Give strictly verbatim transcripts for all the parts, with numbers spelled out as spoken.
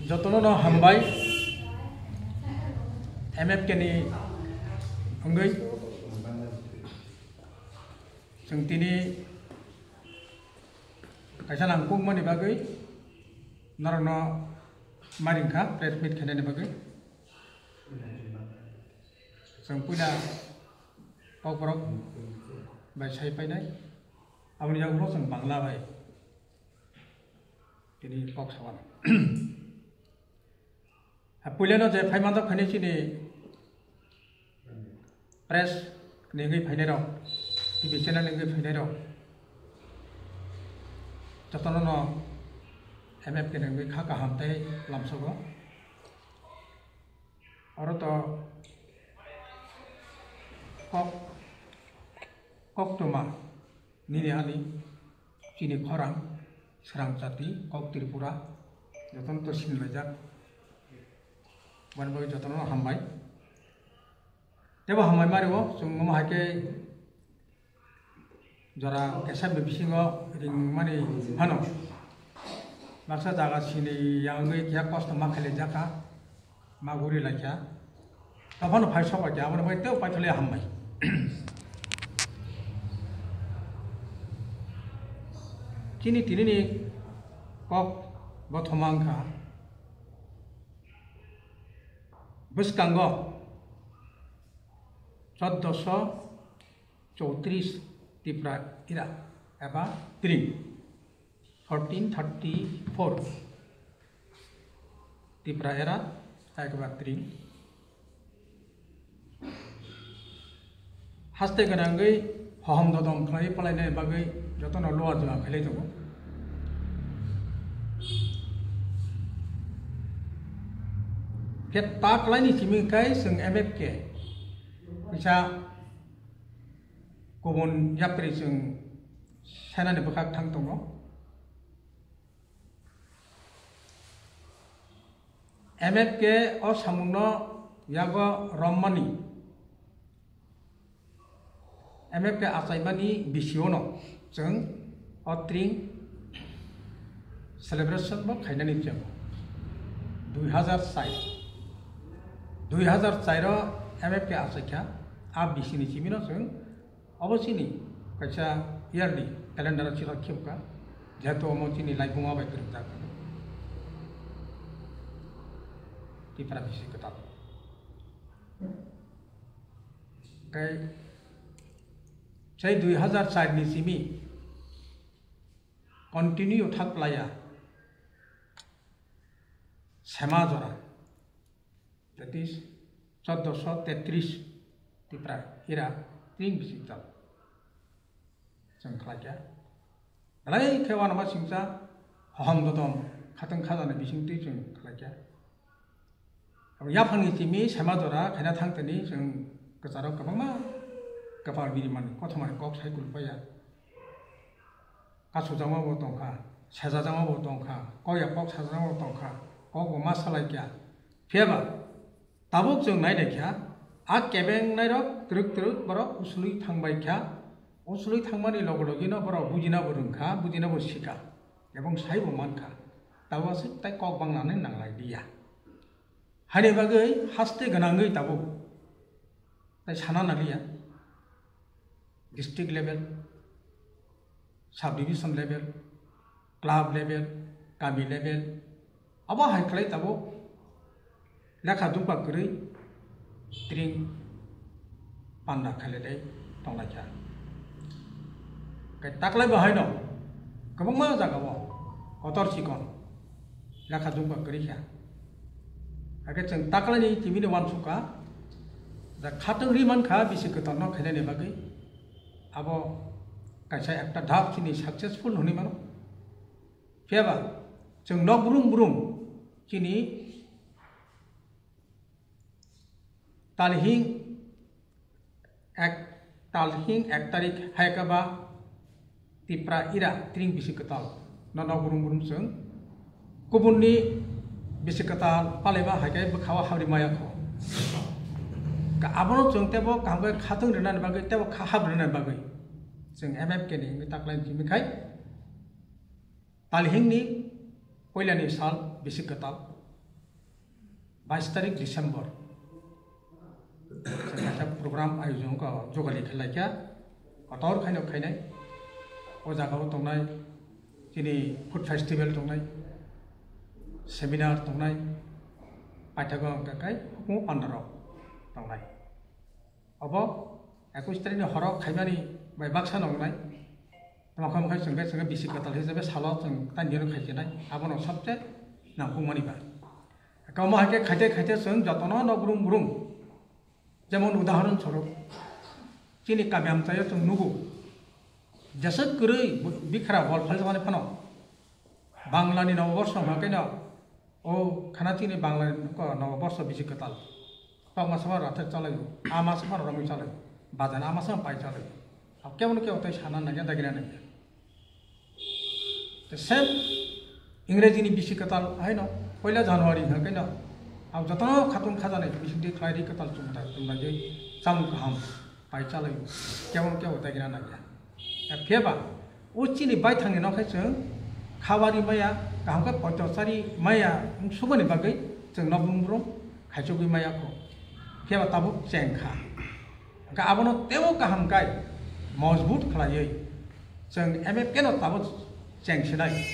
Jotono no hambai, M F K ni wngwi. Chwng tini kaisa nangkukmani bagwi norokno maring kha press meet khainani bagwi. Chwng puila kokborok bai sai painai, aboni yagulo chwng Bangla bai tini kok sawana. Ha, puilano je phai manjak phainai chini press ni wngwi phainai rok, T V channel ni wngwi phainai rok, jotono no M F K ni wngwi kha kaham tei lamsogo. Oro to kok, koktwma nini ani chini khorang, srang jati, kok Tripura, jotono to sinlaijak. Boni bagwi jotono hambai. Tebo hambai mario, chwng omo hai khe jora kesa bisingo ringmani phano baksa jaga sini yangwi khe kosto ma khailai jaka, ma guri laikha. Tophano phai sok kha, aboni bai tei upai thole hambai. Chini tinini kok bothoma wngkha bwskango choddoso chowtris Tipra era eba tring, fourteen thirty-four Tipra era, ekbar tring. Haste gwnangwi hohom dodom khlai palainani bagwi jotono luwa juwa khailai tongo. Khe ta klaini simi khai chwng M F K kisa kubun yapri chwng senani bwkhak thang tongo. M F K o samungno yago rommani, M F K achaimani bisiono chwng o tring celebration bo khainani chwng dui hazar char, dui hazar char o M F K achaikha, a bisini simino chwng Obo chini kaisa yearly calendar o chwla khibka, jehetu omo chini laibuma bai kwrwngjak Tipra bisi kwtal. Tei sei dui hazar char ni simi continue thak playa sema jora. That is, choddoso tetris Tipra era tring bisi tal. Chwng khlaikha. Belai khe uanama singcha hohom dodom khatang khajana bisingtwi chwng khlaikha. Abo yaphangni chimi sema jora khaina thangtani chwng kwcharo kwbangma kwpal birimani kothomani kok sai kulupaiya. Kachujakma bo tongkha, sejajakma bo tongkha, kok ya kok sajakma bo tongkha, kok bo ma salaikha. Phiyaba tabuk chwng nai naikha, a kebeng nairok twrwk twrwk borok usulwi thangbaikha, usulwi thangmani loge logino borok bujina bo rwngkha, bujina bo sikha, ebong sai bo mankha, tabuk aswk tai kok bangnani nanglai liya. Hani bagwi haste gwnangwi tabuk tai sana naliya, district level, sub division level, club level, kami level, abo hai khlai tabuk lekha dungkha kwrwi tring panda khailai tonglaikha. Khe taklai bo haino kwbangma jagao kotor chikon lekha dungkha kwrwi kha. Hakhe chwng taklaini timini uansukha, da khatungri mankha bisi kwtalno khainani bagwi. Abo kaisa ekta dhap chini successful hwnwi mano. Phiyaba chwng nok brum brum chini talhing ek, talhing ek tarik hai khe ba Tipra era tring bisi kwtal no nok brum brum chwng kubunni bisi kwtal palaiba hai khe bwkhao habri maya kho. Ka abono chwng tebo kaham khe khatung rwnani bagwi tebo kha hab rwnani bagwi chwng M F K ni wngwi taklai simi khai talhingni puilani sal bisi kwtal. bais tarik December. Chwng kaisa program ayojon kha, jogali khe laikha, kotor khaino khainai. O jagao tongnai chini food festival tongnai, seminar tongnai, paithago hwnkha khe hukumu pandarok tongnai. Obo ekus tarikni horo khaimani bai baksa nongnai. Tamo khe chwng khe, chwng khe bisi kwtal hisabe salo chwng tani hino khaichinai. Abono sabse nangkukmani ba. Kamo hai khe khaite khaite chwng jotono no brum brum. Jemon udahoron soro. Chini kami amchaio chwng nugo. Jesa kwrwi bikra hol phaljakmani phano. Banglani noboborso hwnkhe no, o khana chini Banglani ko noboborso bisi kwtal. Kok masa phano rathek chalaio, a masa phano romwi chalaio, bajan a masa phano pai chalaio. Ab kebo no kebo tei sana nangya, dagina nangya. The same Ingrejini bisi kwtal haino poila January hwnkhe no, ab jotono khatung khajanai bisingtwi khlai ri kwtal chumta chumlaiwi chamung kaham pai chalaio, kebo no kebo dagina nangya. Phiya ba, o chini baithangni nokhe chwng khabari maya, kaham khe poito chari maya, wng sukmani bagwi chwng nokbung brum khaichugwi maya kho. Phiya ba tabuk cheng kha. Hwnkhe abono teibo kaham khai mojbut khlaiwi chwng M F K no tabuk cheng sinai.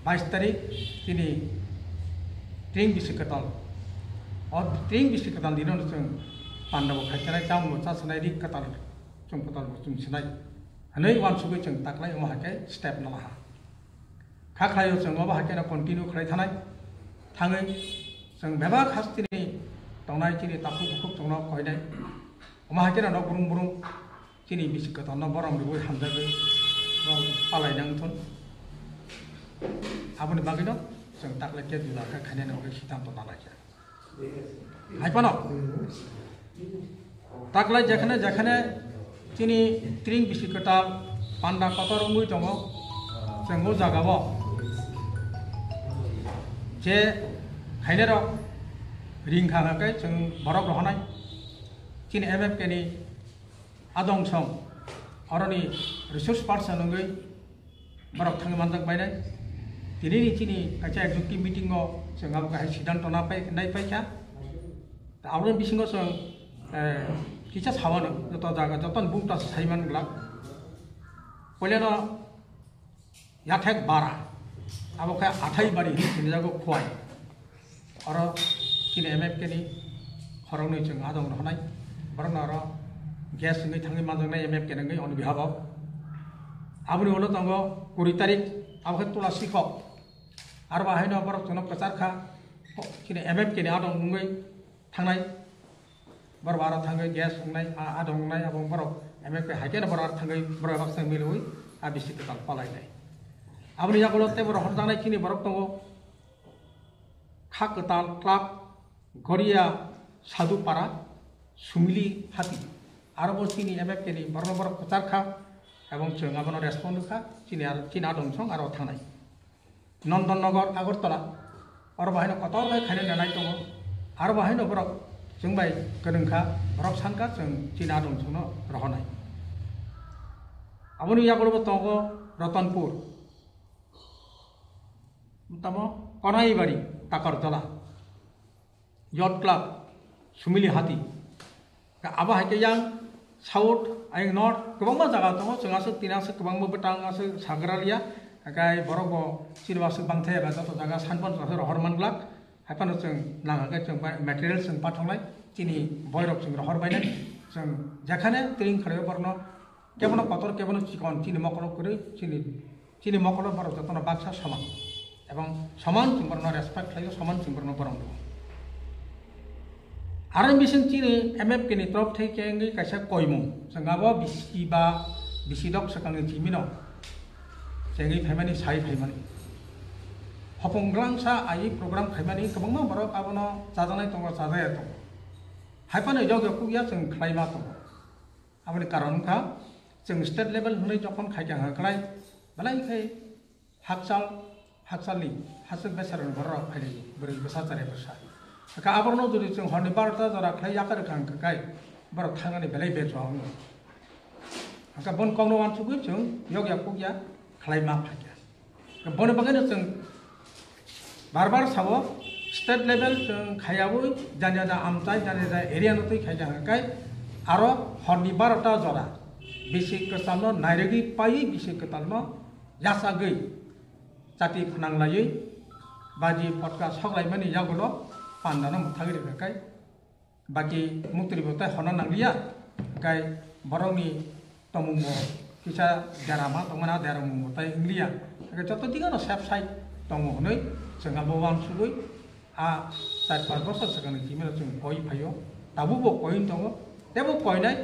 Bais tarik chini tring bisi kwtal. O tring bisi kwtal dino chwng pandabo khai sinai, chamungbo cha sinai, ri kwtal chwng kwtal bo chum sinai. Hwnwi uansugwi chwng taklai omo hai khe step no laha. Kha khlaio chwng obo hai kheno continue khlai thanai. Thangwi chwng bebak hasteni tongnai chini takhuk bukhuk chwngno koinai. Omo hai kheno nok brum brum chini bisi kwtalno borom rwui hamjagwi bo palai nang thun. Aboni bagwino chwng taklai khe juda khe khainani bagwi siddhanto nalaikha. Hai phano taklai jekhane jekhane chini tring bisi kwtal panda kotor wngwi tongo, chwng o jagao je khainai rok ring kha hwnkhe chwng borok rohornai chini M F K ni adong song oroni resource person wngwi borok thangwi manjak bainai. Tinini chini kaisa executive meeting o chwng abo kahai siddhanto na pai, nai paikha. Aboni bisingo chwng, eh, kisa sawano joto jaga joto bukta saiman glak. Poilano yathek bara, abo khe athai bari hinwi sinijago Khowai. Oro chini M F K ni khoroknwi chwng adong rohornai, borokno oro guest wngwi thangwi manjaknai M F K ni wngwi on behalf of. Aboni ulo tongo kuri tarik, abo khe Tulasi kok. Aro bo haino borok chwngno kwchar kha, chini M F K ni adong wngwi thangnai. Borok aro thangwi guest wngnai, a, adong wngnai, abo borok M F K hai kheno borok aro thangwi borok baksa milwi a bisi kwtal palainai. Aboni yagulo tei borok horjaknai chini borok tongo. Kha kwtal club Goria Sadhu Para Sumili Hati. Aro bo chini M F K ni borokno borok kwchar kha, ebong chwng abono respond kha, chini aro, chini adong song aro thangnai. Nondon Nogor Agartala, oro bo haino kotor bai khaina nanai tongo, aro bo haino borok chwng bai kwrwng kha, borok san kha chwng chini adong songno rohornai. Aboni yagulo bo tongo Ratanpur. Tamo Konaibari, Takarjala, Yacht Club, Sumili Hati. Abo hai khe yang South, ayang North, kwbangma jaga tongo, chwng aswk tini aswk kwbangma bwtang aswk sagra liya, haikhe borok bo chini bo aswk bangthai eba joto jaga sanpon aswk rohor manglak, hai phano chwng nang hwnkhe chwng bai material chwng pathoknai, chini boirok chwng rohor bainai, chwng jekhane tring khlaio borokno, kebono kotor, kebono chikon, chini mokolo kwrwi, chini Chini mokolo borok jotono baksa soman. Ebong soman chwng borokno respect khlaio, soman chwng borokno borom rwo. Aro bising chini M F K ni torof thai khe wngwi kaisa koimung. Chwng abo bisi ba bisi dok swkangni chimino chengwi phaimani, sai phaimani. Hopong glangsa ai program khaimani kwbangma borok abono chajaknai tongo, chajaya tongo. Hai phano yokya kukya chwng khlaima tongo. Aboni karon wngkha, chwng state level hwnwi jokhon khaikha hwnkhe belai khe hakchal, hakchalni hachwk besarokni bororok phailai, bwrwi bwsa chwrai bwsa. Hakhe aborokno jodi chwng horni barota jora khlai yakarwi kha hwnkhe kai borok thangnani belai bejua wngo. Hakhe boni kokno uansugwi chwng yokya kukya khlai ma phaikha. Boni bagwino chwng bar bar sao, State level chwng khaiyawi jani jani amchai jani jani area no twi khaijak hwnkhe aro horni barota jora bisi kwchamno nairwgwi paiwi bisi kwtalno yachagwi chati phnang laiwi baji potka sok laimani yagulo pandano mwthagwi rwkha khe baki muktwi bo tai honna nangliya, hwnkhe borokni tongmungbo kisa derama tongmani, a dermungbo tai wngliya, hwnkhe joto digano sep sai tongo hwnwi chwng abo uansugwi a char panch bosor swkangni chimino chwng koi phaio, tabukbo koi wng tongo, teibo koinai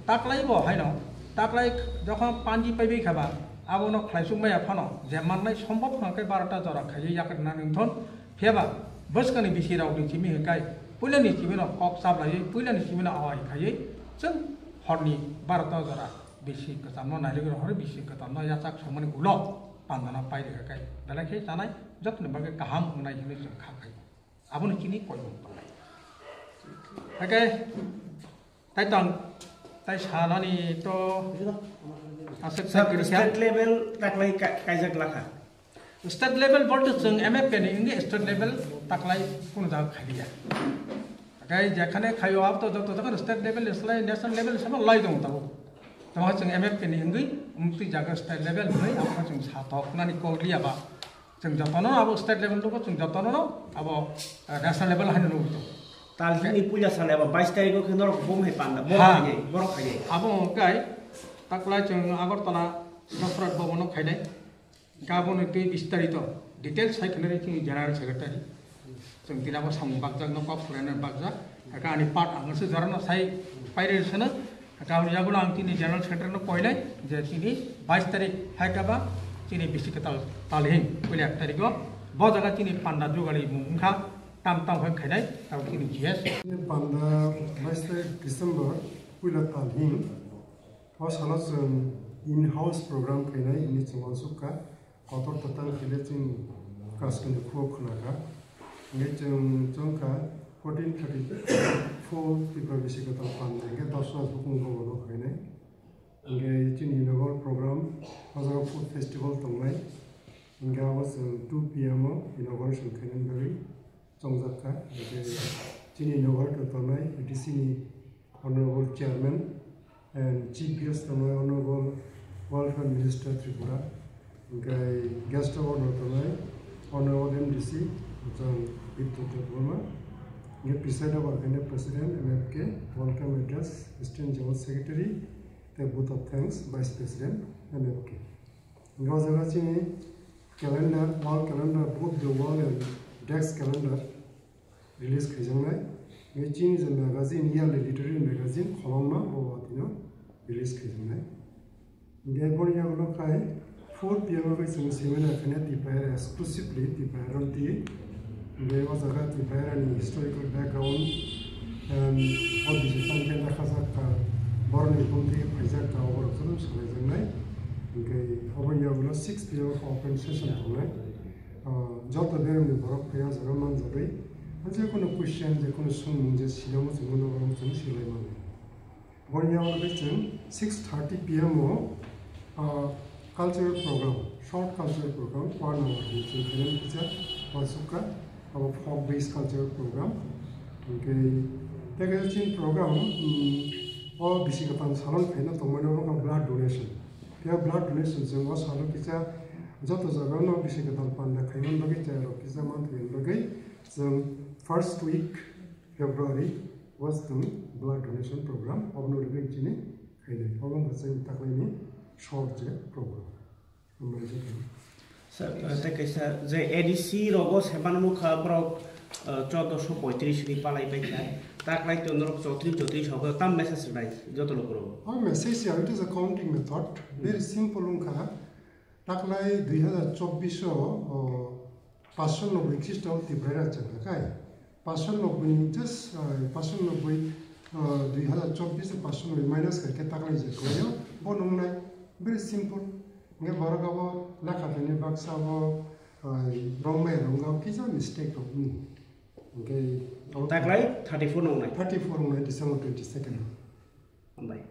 taklaibo haino taklai jokhon panji paibai khaba abono khlaisuk maya phano je mannai sombhob hwnkhe barota jora khaiwi yakarnani wngthon. Phiya ba bwskangni bisi rokni simi hwnkhe puilani simino kok chaplaiwi, puilani simino awai khaiwi chwng horni barota jora bisi kwchamno nairwgwi rohorwi bisi kwchamno yachak songmani ulo pandano pai rwkha khe belai khe chanai jotoni bagwi kaham wngnai hwnwi chwng kha khai. Abono chini koimung tongnai. Hake tai tong tai sanani to aswk Sir, sai kwrwi kha. State level taklai ka-, kaijak lakha. State level bolte chwng M F K ni wngwi state level taklai kunu jaga khaiya. Hake jekhane khaio abo to joto jokhon state level ni slai national level ni sama lai dong tabo. Tamo chwng M F K ni wngwi mukti jaga state level hwnwi abo chwng sa tok nani kok liya ba. Chwng jotono abo state level nugo, chwng jotono abo, eh, national level haino nugo. Talhini puila sale abo bais tarikh o khe norok bom hai panda, borok Ha. Khainai, borok khainai. Abo hwnkhe taklai chwng Agartala Dosrat Bhavan o khainai. Gaboni twi bistarito details hai khwnai chwng General Secretary. Chwng tini abo samung bakjak no kok khwlaina bakjak. Aka ani part ang se jorano sai paire sano. Aka ani yagulo ang tini General Secretary no koinai je tini bais tarik hai kaba tini bisi kwtal talhing puila ek tarik o bo jaga tini panda jugali mung wngkha tam tam hai khainai tabo tini G S. Tini panda bais tarik December puila talhing o salo chwng in-house program khainai hwnwi chwng uansukha. Kotor kwtal khaile chwng kasuni khuk khwnakha. Hwnkhe chwng chwngkha fourteen thirty-four Tripura bisi kwtal panda hwnkhe Dosra Bukung Bhavan o khainai. Hwnkhe chini inaugural program o jaga food festival tongnai. Hwnkhe abo chwng two P M o inauguration khainani bagwi chongjak kha. Hwnkhe chini inaugural tongnai A D C ni Honorable Chairman and Chief Guest tongnai Honorable Welfare Minister Tripura, hwnkhe Guest of Honor tongnai Honorable M D C Bhujang Bipto Debbarma, hwnkhe Preside over khainai President M F K, Welcome Address, Assistant General Secretary, tei Vote of Thanks, Vice President M F K. Hwnkhe o jaga chini calendar, wall calendar, both the wall and desk calendar release khaijaknai. Hwnkhe chini je magazine, yearly literary magazine Kholongma bo watino release khaijaknai. Hwnkhe boni yagulo khai four P M o khai chwng seminar khaina Tipraia exclusively Tipraia rok di. Hwnkhe o jaga Tipraia ni historical background, em, o bising tang khe lekhajak kha, borokni bumtwi phaijak kha, oborok jotono salaijaknai. Hwnkhe oboni yagulo six P M o open session tongnai. Ah, joto beremni borok phai o jaga manjagwi, je kono question, je kono swngmung je sinamo chwng bono oro chwng silai mano. Boni yago tei chwng six thirty P M o, ah, cultural program, short cultural program, one hour ni chwng khainani kisa uansukha, abo folk based cultural program. Hwnkhe tei kaisa chini program, mm, o bisi kwtal salon khaina tongmani oro wngkha blood donation. Phiya blood donation chwng o salo kisa joto jagao no bisi kwtal panda khaimani bagwi chayarok kisa manthokna bagwi chwng first week February o chwng blood donation program obono rwgwi chini khainai. Obo wngkha chwng taklaini short je program. Hambai joto. Sir, tei kaisa je A D C rogo se mano nukha borok, eh, chaudoso poitris ni palai pai kha. Taklai to norok chowtris chowtris hogo tam message rwnai joto lukurok. O message ya, it is a counting method. Very simple wngkha. Taklai dui hazar chobbish o, o, paanch sho nobboi Khristo Tipraia chwng kha kai. Paanch sho nobboi ni just, o, paanch sho nobboi, o, dui hazar chobbish paanch sho nobboi minus kha khe taklai je khlaio, bo nungnai. Very simple. Nge borok abo lekha tongni baksa bo, o, rombai rwngkha kisa mistake rok ni. Nge abo taklai thirty-four nungnai. Thirty-four nungnai December twenty-second. Hambai.